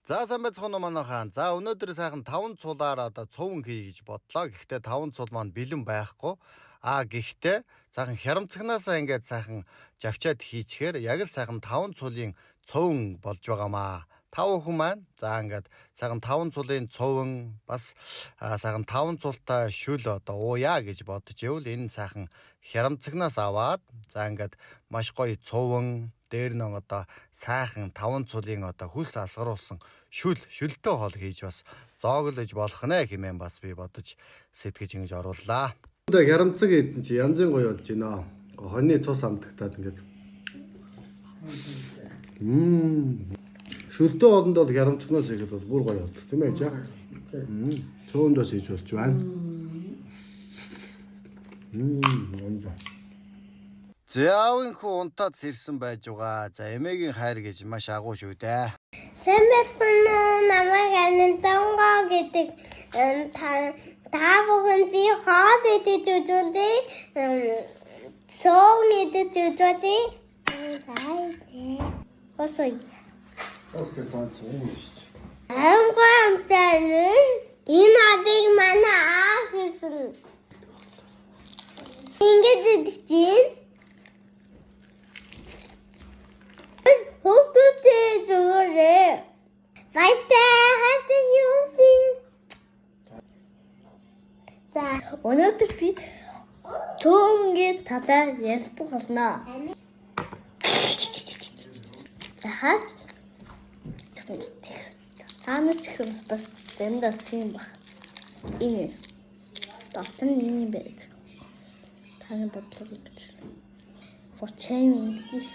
За, сайн байцгаана уу, манайхаан. За, өнөөдөр сайхан таван цулаар одоо цуван хий гэж бодлоо. Гэхдээ таван цул маань бэлэн байхгүй. А гэхдээ сайхан хярамцагнаасаа ингээд сайхан жавчаад хийчихээр яг л сайхан таван цулын цуван болж байгаамаа. Тав бүхэн маань за ингээд сайхан таван цулын цуван, бас сайхан таван цултай шүл одоо ууя гэж бодож ивэл энэ сайхан хярамцагнаас аваад, за, ингээд маш гоё цуван дээр нь одоо сайхан таван цулын одоо хөлс асгаруулсан шүл, шүлтэй хоол хийж бас зооглож болох нэ хэмээн бас би бодож сэтгэж ингэж орууллаа. Одоо хярамцаг хийсэн чи янзын гоё болж байна. Хоньны цус амтагтаад ингээд. Шүлтэй хоолнд бол хярамцагнаас ихэд бол бүр гоё болдог, тийм ээ, жаа. Цөөнд бас хийж болж байна. Мм. Заавын хүү унтаад сэрсэн байж байгаа. За, эмээгийн хайр гэж маш агуу шүү дээ. Сайн байцгаана уу? Намайг Анантангаа гэдэг. Та бүхэнд би хоол идэж үзүүлье. Суун идэж үзүүлье. Осой. Бас тэр цаан чи юм шүү дээ. Ангуй амтан. Энэ одыг манай аа хийсэн. Ингэж идэх чинь. Хүүхдүүдээ зүгээрээ. Баяртай, хайртай юмсын. За, өнөөдөр би цөөнгийн талаар ярилцах болно. Захаад тааны ч хүмүүс бас заримдаа тийм баг. Энэ дотор нь юм байдаг. Таны бодлого гэж. Бочэм биш.